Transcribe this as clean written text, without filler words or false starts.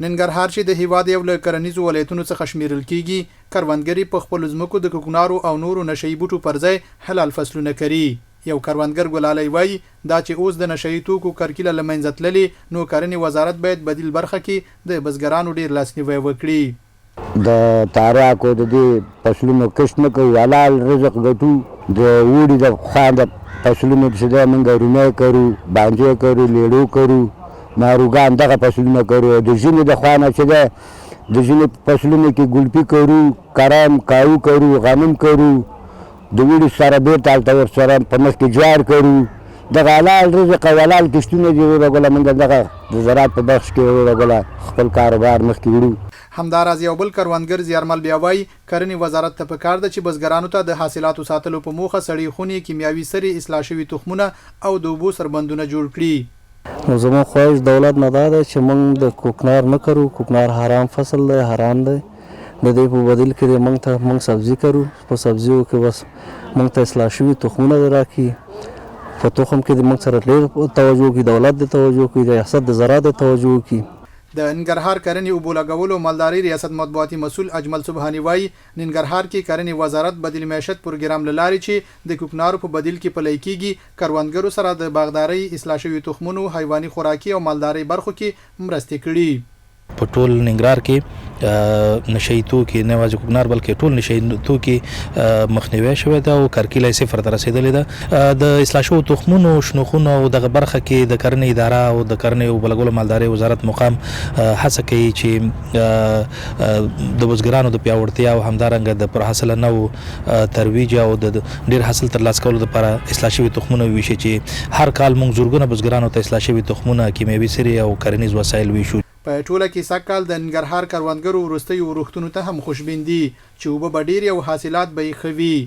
ننګرهار چې د هېواد یو له کرنیزو ولایتونو څخه شمېرل کېږي، کروندګر یې په خپلو ځمکو د کوکنارو او نورو نشه يي بوټو پر ځای حلال فصلونه کري. یو کروندګر ګلالی وايي، دا چې اوس د نشه يي توکو کرکیله له منځه تللې، نو کرنې وزارت باید بدیل برخه کې د بزګرانو ډېر لاسنیوی وکړي. د تاریاکو د دې فصلونو کښت نه کوو، حلال رزق ګټو. د اوړي د خوا د فصلونو چې دی موږ رومی کرو، بانجې کرو، لیړو کرو، ماروګان دغه فصلونه کرو. او د ژمي د خوا نه چې دی د ژمي په فصلونو کې ګلپي کرو، کرم، کاهو کرو، غنم کرو. د اوړي سره بېرته هلته ورسره په مخ کې جوار کرو. دغه حلال رزق او حلال کښتونه دي وروره ګله، موږ دغه د زراعت په بخش کې وروره ګله خپل کاروبار مخکې وړو. همداراز یو بل کروندګر زیارمل بیا وايي، کرنې وزارت ته په کار ده چې بزګرانو ته د حاصلاتو ساتلو په موخه سړې خونې، کیمیاوي سرې، اصلاح شوي تخمونه او د اوبو سربندونه جوړ کړي. نو زموږ خواهش دولت نه دا دی چې موږ د کوکنار نه کرو، کوکنار حرام فصل دی، حرام دی، د دې په بدیل کې دې موږ ته موږ سبزي کرو، په سبزیو کې بس موږ ته اصلاح شوي تخمونه دې راکړي، په تخم کې دې موږ سره ډېر توجه وکړي، دولت دې توجه وکړي، ریاست د زراعت دې توجه وکړي. د ننګرهار کرنې، اوبولګولو او مالدارۍ ریاست مطبوعاتي مسؤل اجمل سبحاني وايي، ننګرهار کې کرنې وزارت بدیل معیشت پروګرام له لارې چې د کوکنارو په بدیل کې پلی کېږي، کروندګرو سره د باغدارۍ، اصلاح شویو تخمونو، حیواني خوراکي او مالدارۍ برخو کې مرستې کړي. په ټول ننګرهار کې نشه یي توکي نه یوازې کوکنار بلکې ټول نشه یي توکي مخنیوی شوی دی او کرکیله یې صفر ته رسېدلې ده. د اصلاح شوو تخمونو، شنو خونو او دغه برخه کې د کرنې اداره او د کرنې اوبولګولو مالدارۍ وزارت مقام هڅه کوي چې د بزګرانو د پیاوړتیا او همدارنګه د پرحاصله نوو ترویج او د ډیر حاصل ترلاسه کولو لپاره اصلاح شوي تخمونه وویشي چې هر کال موږ زرګونه بزګرانو ته اصلاح شوي تخمونه، کیمیاوي سرې او کرنیز وسایل ویشو. په ټوله کې سږ کال د ننګرهار کروندګرو وروستیو ورښتونو ته هم خوشبین دي چې اوبه به ډېرې او حاصلات به یې ښه وي.